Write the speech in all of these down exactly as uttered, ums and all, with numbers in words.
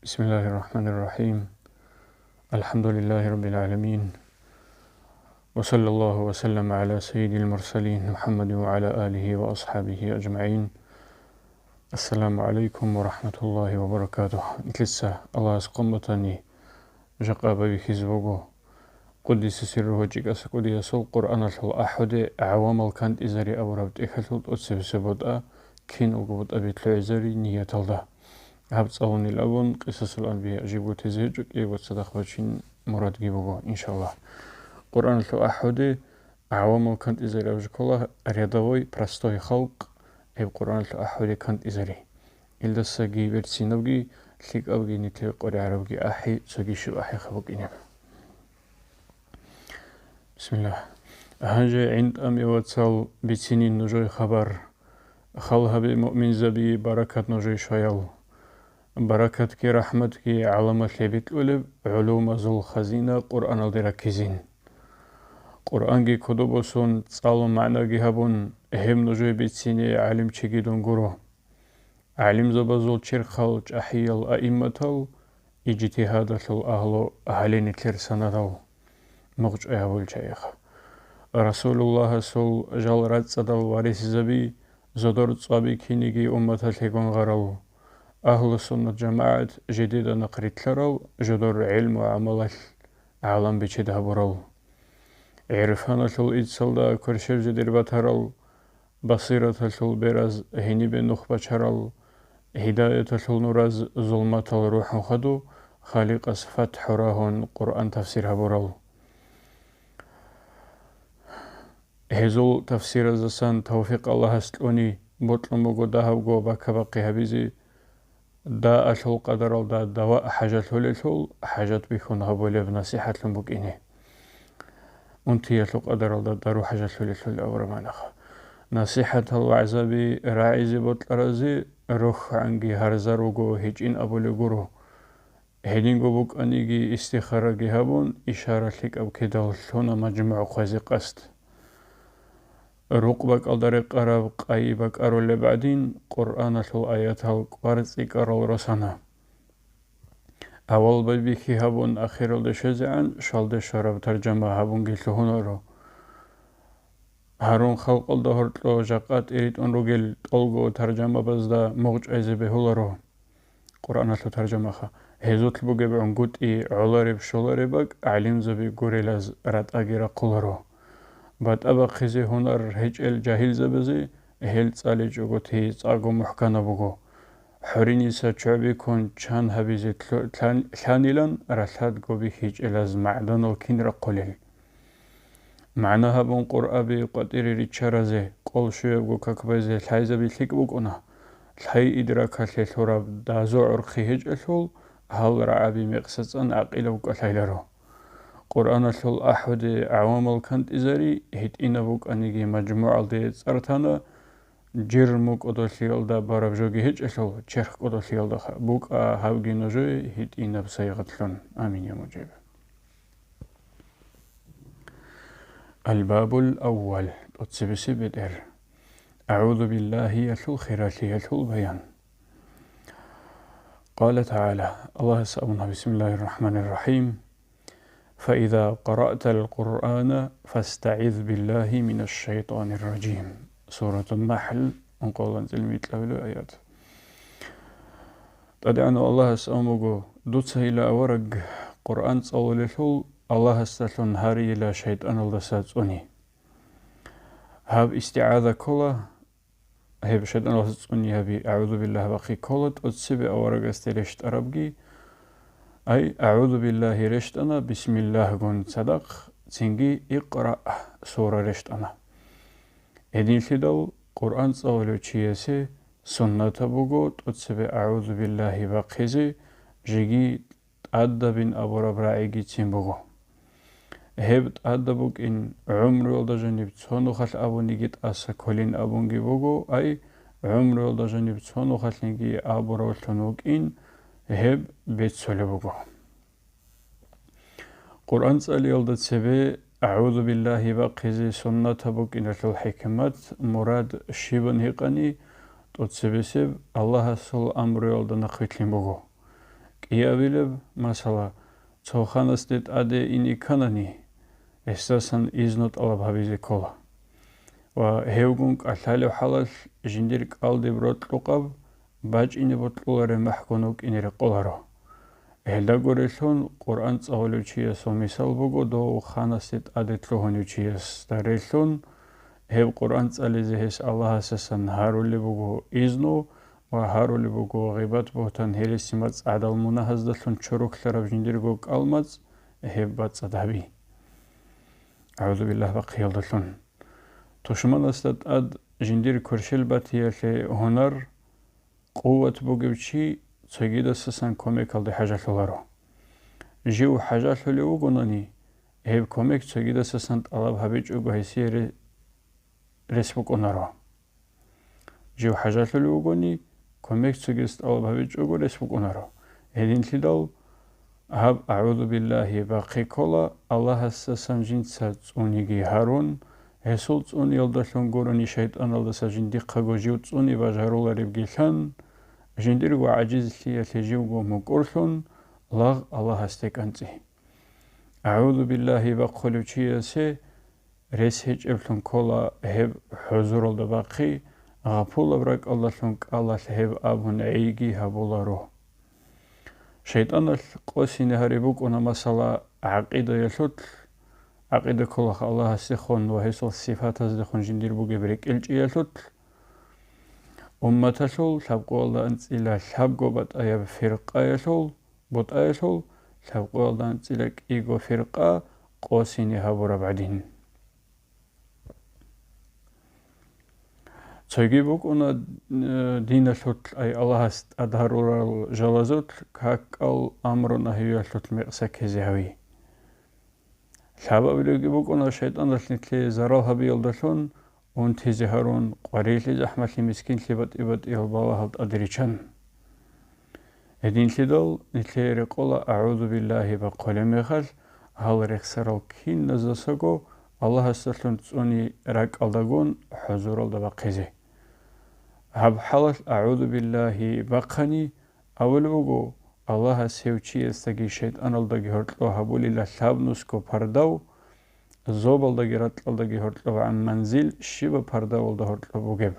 بسم الله الرحمن الرحيم. الحمد لله رب العالمين. وصلى الله وسلم على سيد المرسلين محمد وعلى آله وأصحابه أجمعين. السلام عليكم ورحمة الله وبركاته. Нилъеца Аллагьас къуматани жакъа байбихьизе буго. Къуддиса сирругьу чӀикӀаса кӀудиясул Къуръаналъул ахӀуде гӀавамал кантӀизари абураб тӀехьалъул тӀоцебесеб бутӀа, кин уго бутӀаби лъугӀизари нияталда. Гьаб цӀалунел абун, Къисасул анбия жибго тезе гьечӀо, кӀиего цадахъ бачин мурадги буго, иншаллагь. Къуръаналъул ахӀуде гӀавамал кантӀизари абулеб жо ккола, рядовой, простой халкъ гьеб Къуръаналъул ахӀуде кантӀизари. Илдасаги берцинабги, лъикӀабги, нилъее къваригӀарабги ахӀи, цоги щиб ахӀиха букӀинеб. Бисмиллагь. Гьанже, гӀинтӀаме вацал, бицинин нужее хабар. Хал гьабе муъминзаби баракат нужее щваял. Баракатги рахӀматги гӀаламалъе бикьулеб гӀулумазул хазина Къуръаналде раккизин. Къуръанги кодобе босун, цӀалун, магӀнаги гьабун, гьеб нужее бицине гӀалимчиги дун гуро. ГӀалимзабазул черхал чӀахӀиял аимматал, ижтигьадалъул агьлу, гьале нилъер санадал мугъчӀвай гьабулел чагӀиха. Расулуллагьасул жал рацӀцӀадал варисзаби, зодор цӀваби киниги умматалъе гунгъарал, Агьлу-суннат-жамагӀат жидеда нахърилълъарал, жодор гӀелму-гӀамалалъ гӀалам бичед гьабурал. ГӀирфаналъул иццалда кверщел жидер батарал, басираталъул бераз гьенибе нух бачарал, гьидаяталъул нураз зулматал рухӀун хаду, Халикъас фатхӀу рагьун Къуръан тафсир гьабурал. Гьезул тафсиразасан тавфикъ Аллагьас кьуни, бокьун буго дагьабго бакабахъи гьабизе, даалъул къадаралда дава хӀажалъулелъул хӀажат бихьун гьабулеб насихӀатлъун букӀине. Унтиялъул къадаралда дару хӀажалъулелъул авраманаха. НасихӀатал вагӀзаби рагӀизе бокьаразе рухӀанги гьарза руго гьечӀин абулеб гуро. Гьединго букӀаниги, истихараги гьабун, ишара лъикӀаб кидал лъуна мажмугӀ хъвазе къасд. Рукъ бакӀалда рекъараб къайи бакӀарулеб гӀадин, Къуръаналъул аятал кӀвар цӀикӀкӀарал росана. Авал байбихьи гьабун, ахиралде щвезегӀан щвалде щвараб таржама гьабунги лъугьунаро. Гьарун халкъалда гьоркьо жакъа тӀиритӀун ругел тӀолго таржамабазда мугъчӀвайзе бегьуларо. Къуръаналъул таржамаха. Гьезулъ бугеб гӀунгутӀи гӀолареб-щолареб бакӀ гӀалимзаби гурелаз ратӀаги рахъуларо. БатӀа бахъизе гьунар гьечӀел жагьилзабазе гьел цӀаличӀого тей цӀакъго мухӀканаб буго. ХӀуриниса чӀваби ккун чан гьабизе лъу-, лъан-, лъанилан ралъадго бихьичӀелаз магӀданал кин рахъулел. МагӀна гьабун Къуръаби къватӀире риччаразе, къол щуябго как байзе лъайзаби лъикӀ букӀуна. Лъай идракалъе лъураб дазу гӀурхъи гьечӀелъул, гьал рагӀаби мекъса цӀан гӀакъилаб кӀалъайларо. Къуръаналъул ахӀуде гӀавамал кантӀизари гьитӀинаб букӀаниги мажмугӀалде цӀар тана, жирму кӀодолъиялда бараб жоги гьечӀелъул, черх кӀодолъиялдаха букӀа гьабги нужее гьитӀинаб сайгъатлъун. Амин, я мужиб. Аль-Бабуль-Авваль, тӀоцебесеб бетӀер. АгӀузу биллагьиялъул хиралъиялъул баян. Къала тагӀала, Аллагьас абуна, бисмиллагьир рахӀманир рахӀим, «Фаиза къараътал Къуръана фастагӀиз биллагьи минаш шайтӀанир ражим». Суратун НахӀл, ункъоялда анцӀила микьабилеб аят. ТӀадегӀанав Аллагьас абун буго, дуцайила авараг Къуръан цӀалулелъул, Аллагьасдалъун гьарейила шайтӀаналдаса цӀуни. Гьаб истигӀаза ккола, гьеб шайтӀаналдаса цӀуни гьаби, агӀузубиллагь бахъи ккола, тӀоцебе аварагасде рещтӀарабги, ай, агӀузубиллагьи рещтӀана, бисмиллагьгун цадахъ, цинги Икъра сура рещтӀана. Гьединлъидал Къуръан цӀалулев чиясе суннатаб буго тӀоцебе агӀузубиллагьи бахъизе, жеги тӀадабин абураб рагӀигицин буго. Гьеб тӀадаб букӀин, гӀумруялда жаниб цо нухалъ абуниги тӀаса кколин абунги буго, ай, гӀумруялда жаниб цо нухалъинги абуравлъун вукӀин, гьеб беццулеб буго. Къуръан цӀалиялда цебе агӀузубиллагьи бахъизе суннатаб букӀиналъул хӀикмат, мурад щибан гьикъани, тӀоцебесеб Аллагьасул амруялда нахъвилълъин буго. Иабилеб, масала, цо ханасде тӀаде ине кканани, гьесдасан изну тӀалаб гьабизе ккола. Ва гьевгун кӀалъалев хӀалалъ жиндир кӀалдиб рокьукъаб бачӀине бокьулареб махӀгун вукӀине рекъоларо. Гьелда гурелъун, Къуръан цӀалулев чиясул мисал буго дов ханасде тӀаде лъугьунев чиясда релълъун, гьеб Къуръан цӀализе гьес Аллагьасасан гьарулеб буго изну ва гьарулеб буго гъибат-бугьтан, гьересимацӀ, гӀадал мунагьаздалъун чороклъараб жиндирго кӀалмацӀ гьеб бацӀцӀад гьаби. АгӀузубиллагь бахъиялдалъун. Тушманасда тӀад жиндир кверщел батиялъе гьунар, къуват бугев чи цогидасасан кумекалде хӀажалъуларо. Жив хӀажалъулев вугонани, гьеб кумек цогидасасан тӀалаб гьабичӀого гьесие ре-, рес букӀунаро. Жив хӀажалъулев вугони, кумек цогидас тӀалаб гьабичӀого рес букӀунаро. Гьединлъидал гьаб «АгӀузубиллагьи» бахъи ккола, Аллагьасдасан жинца цӀуниги гьарун, гьесул цӀуниялдалъун гурони шайтӀаналдаса жиндихъаго жив цӀуни бажаруларебги лъан, жиндирго гӀажизлъиялъе живго мукӀурлъун, лагъ Аллагьасде кӀанцӀи. «АгӀузубиллагьи» бахъулев чиясе рес гьечӀеблъун ккола гьеб хӀузуралда бахъи, гъапулаб ракӀалдалъун кӀалалъ гьеб абун гӀейги гьабуларо. ШайтӀаналъ къосине гьари букӀуна, масала, гӀакъидаялъулъ, гӀакъида кколаха Аллагьасдехун ва гьесул сифатаздехун жиндир бугеб рекӀелчӀиялъулъ, умматалъул лъабкъоялда анцӀила лъабго батӀаяб фиркъаялъул, бутӀаялъул лъабкъоялда анцӀила кӀиго фиркъа къосине гьабураб гӀадин. Цоги букӀуна, э, диналъулъ, ай Аллагьас тӀад гьарурал жалазулъ какал амру-нагьиялъулъ мекъса ккезе гьави. Лъабабилебги букӀуна шайтӀаналъ нилъее зарал гьабиялдалъун унтизе гьарун, къварилъи захӀмалъи, мискинлъи батӀи-батӀиял балагьал тӀаде риччан. Гьединлъидал нилъее рекъола «АгӀузубиллагьи» бахъулеб мехалъ, гьал рехсарал киназдасаго Аллагьасдалъун цӀуни ракӀалдагун хӀузуралда бахъизе. Гьаб хӀалалъ «АгӀузубиллагьи» бахъани, абулеб буго, Аллагьас гьев чиясдаги шайтӀаналдаги гьоркьоб гьабулила лъабнусго пардав, зобалдаги ракьалдаги гьоркьоб гӀан манзил щибаб пардавалда гьоркьоб бугеб.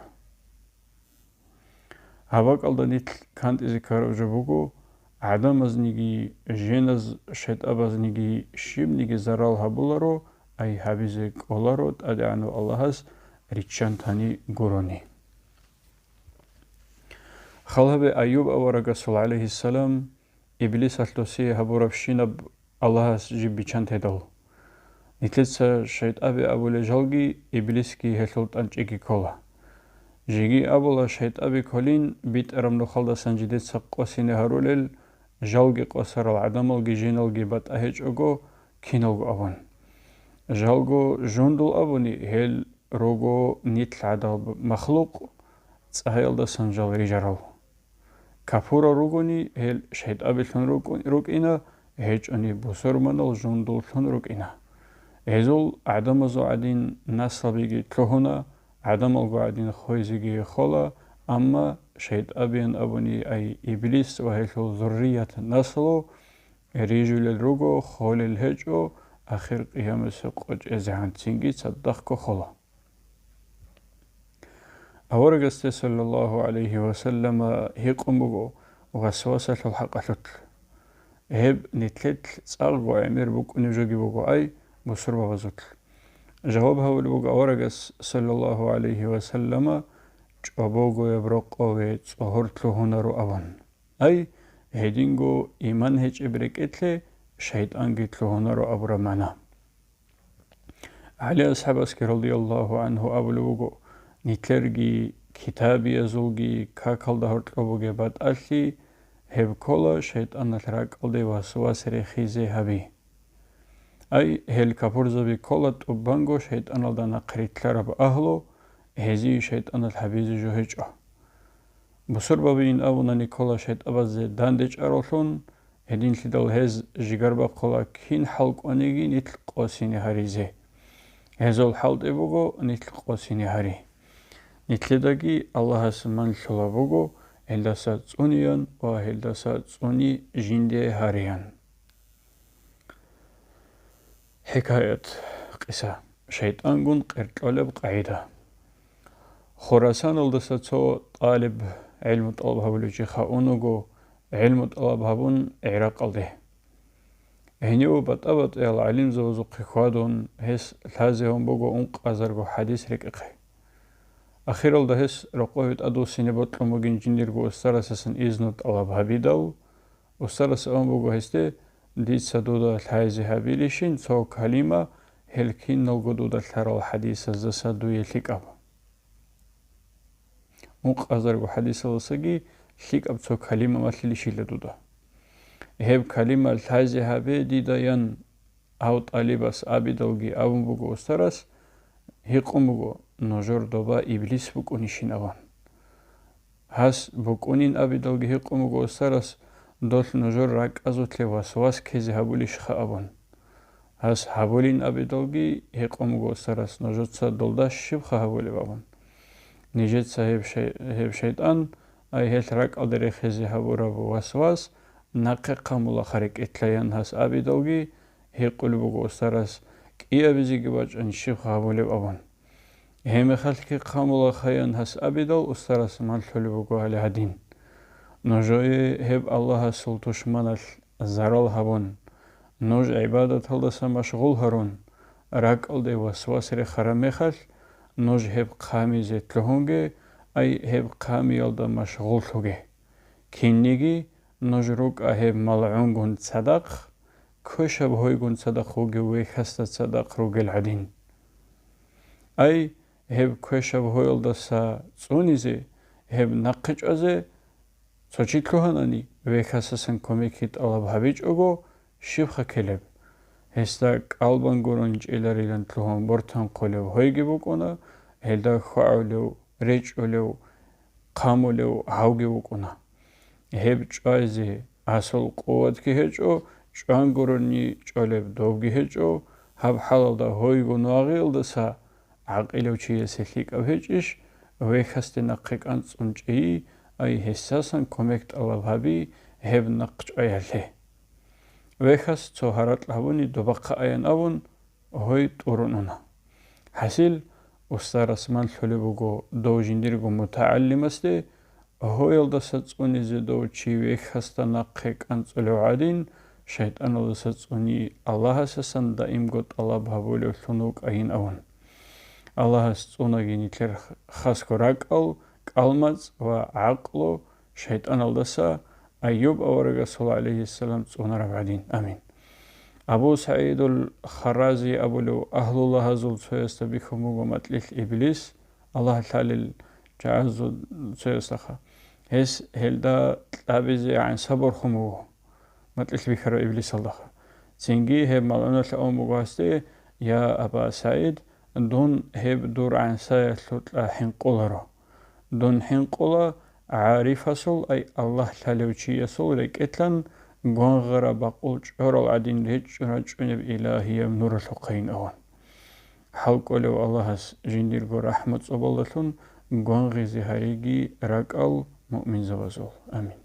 Гьаб бакӀалда нилъ кантӀизе ккараб жо буго, гӀадамазниги, женаз, шайтӀабазниги щибниги зарал гьабуларо, ай гьабизе кӀоларо ТӀадегӀанав Аллагьас риччан тани гурони. Хал гьабе, Айюб аварагасул, гӀалайгьиссалам, Иблисалъ досие гьабурабщинаб Аллагьас жиб биччан тедал. Нилъеца шайтӀаби абулел жалги, Иблисги гьелъул тӀанчӀиги ккола. Жеги абула, шайтӀаби кколин битӀараб нухалдасан жидеца къосине гьарулел, жалги къосарал гӀадамалги женалги батӀа гьечӀого киналго абун. Жалго жундул абуни, гьел руго нилъ гӀадал махлукъ, цӀаялдасан жал рижарал. Капурал ругони, гьел шайтӀабилъун рукӀу-, рукӀина, гьечӀони бусурманал жундуллъун рукӀина. Гьезул гӀадамазул гӀадин наслабиги лъугьуна, гӀадамалго гӀадин хвезеги хола, амма шайтӀабиян абуни, ай Иблис ва гьелъул зуррият, наслу, рижулел руго, холел гьечӀо, ахир къиямасеб къо чӀезегӀан цинги цадахъго хола. Аварагасде, саллаллагьу гӀалайгьи ва саллама, гьикъун буго васвасалъул хӀакъалъулъ. Гьеб нилъелъ цӀакъго гӀемер букӀунеб жоги буго, ай, бусурбабазулъ. Жаваб гьабулеб буго аварагас, саллаллагьу гӀалайгьи ва саллама, чӀобогояб рокъове цӀогьор лъугьунаро абун. Ай, гьединго иман гьечӀеб рекӀелъе шайтӀанги лъугьунаро абураб магӀна. ГӀали асхӀабасги, радияллагьу гӀангьу, абулеб буго, нилъерги китабиязулги какалда гьоркьоб бугеб батӀалъи, гьеб ккола шайтӀаналъ ракӀалде васвас рехизе гьаби. Ай, гьел капурзаби ккола тӀубанго шайтӀаналда нахърилълъараб агьлу, гьезие шайтӀаналъ гьабизе жо гьечӀо. Бусурбабийин абунани ккола шайтӀабазде дандечӀаравлъун, гьединлъидал гьез жигар бахъула кин хӀалкӀваниги нилъ къосине гьаризе. Гьезул хӀалтӀи буго нилъ къосине гьари. Нилъедаги Аллагьас малъулеб буго гьелдаса цӀунеян ва гьелдаса цӀуни жинде гьареян. ХӀикаят, къиса. ШайтӀангун къеркьолеб къагӀида. Хурасаналдаса цо тӀалиб гӀилму тӀалаб гьабулев чи хадуб унаго, гӀилму тӀалаб гьабун ГӀиракъалде. Гьенив батӀа-батӀиял гӀалимзабазухъе хьвадун, гьес лъазе гьабун буго ункъазарго хӀадис рекӀехъе. Ахиралда гьес рокъове тӀадвуссине бокьун бугин жиндирго устарасасан изну тӀалаб гьабидал, устарас абун буго гьесде: «Дица дуда лъазе гьабилищин цо калима гьел киналго дуда лъарал хӀадисаздаса дуе лъикӀаб». Ункъазарго хӀадисалдасаги лъикӀаб цо калима малъилищила дуда. Гьеб калима лъазе гьабе дида, ян гьав тӀалибас абидалги абун буго устарас, гьикъун буго: «Нужер доба иблис букӀунищин?» – абун. Гьас букӀунин абидалги гьикъун буго устарас: «Долъ нужер ракӀазулъе васвас ккезе гьабулищха?» – абун. Гьас гьабулин абидалги гьикъун буго устарас: «Нужеца долда щибха гьабулеб?» – абун. Нижеца гьеб шай-, гьеб шайтӀан, ай гьелъ ракӀалде рехизе гьабураб васвас нахъе хъамулаха рекӀелъаян гьас абидалги гьикъулеб буго устарас: «КӀиабизеги бачӀани щибха гьабулеб?» – абун. Гьеб мехалъги хъамулахаян гьас абидал, устарас малъулеб буго гьале гьадин: «Нужее гьеб Аллагьасул тушманалъ зарал гьабун, нуж гӀибадаталдаса машгъул гьарун, ракӀалде васвас рехараб мехалъ, нуж гьеб хъамизе лъугьунге, ай гьеб хъамиялда машгъуллъуге. Кинниги нуж рукӀа гьеб малгӀунгун цадахъ, квешаб гьойгун цадахъ вугев вехьасда цадахъ ругел гӀадин. Ай, гьеб квешаб гьоялдаса цӀунизе, гьеб нахъе чӀвазе цо чи лъугьанани, вехьасасан кумекги тӀалаб гьабичӀого, щибха ккелеб? Гьесда кӀалбан гурун чӀеларилан лъугьун бортан хъулев гьойги букӀуна, гьелда хьвагӀулев, речӀчӀулев, хъамулев гьавги вукӀуна. Гьеб чӀвазе асул къуватги гьечӀо, чӀван гурони чӀолеб добги гьечӀо, гьаб хӀалалда гьойгун вагъиялдаса гӀакъилав чиясе лъикӀаб гьечӀищ, вехьасде нахъе кӀанцӀун чӀей, ай гьесасан кумек тӀалаб гьаби гьеб нахъ чӀваялъе. Вехьас цо гьаракь гьабуни добахъа аян абун, гьой тӀурун уна. ХӀасил, устарас малъулеб буго дов жиндирго мутагӀалимасде, гьоялдаса цӀунизе дов чи вехьасда нахъе кӀанцӀулев гӀадин, шайтӀаналдаса цӀуни Аллагьасасан даимго тӀалаб гьабулевлъун вукӀайин абун. Аллагьас цӀунаги нилъер хасго ракӀал, кӀалмацӀ ва гӀакълу шайтӀаналдаса, Айюб аварагасул, гӀалайгьиссалам, цӀунараб гӀадин. Амин. Абу СагӀидул Харрази абулев агьлулагьазул цоясда бихьун буго макьилъ иблис, Аллагь лъалел чагӀазул цоясдаха. Гьес гьелда кьабизе гӀанса борхун буго, макьилъ бихьарав иблисалдаха. Цинги гьеб малгӀуналъ абун буго гьасде: «Я, Аба СагӀид, дун гьеб дур гӀансаялъукьа хӀинкъуларо. Дун хӀинкъула гӀарифасул, ай Аллагь лъалев чиясул рекӀелъан гвангъараб бакъул чӀорал гӀадин речӀчӀун рачӀунеб илагьияб нуралъухъайин», – абун. ХӀалкӀолев Аллагьас жиндирго рахӀмат-цӀобалдалъун гвангъизе гьариги ракӀал муъминзабазул. Амин.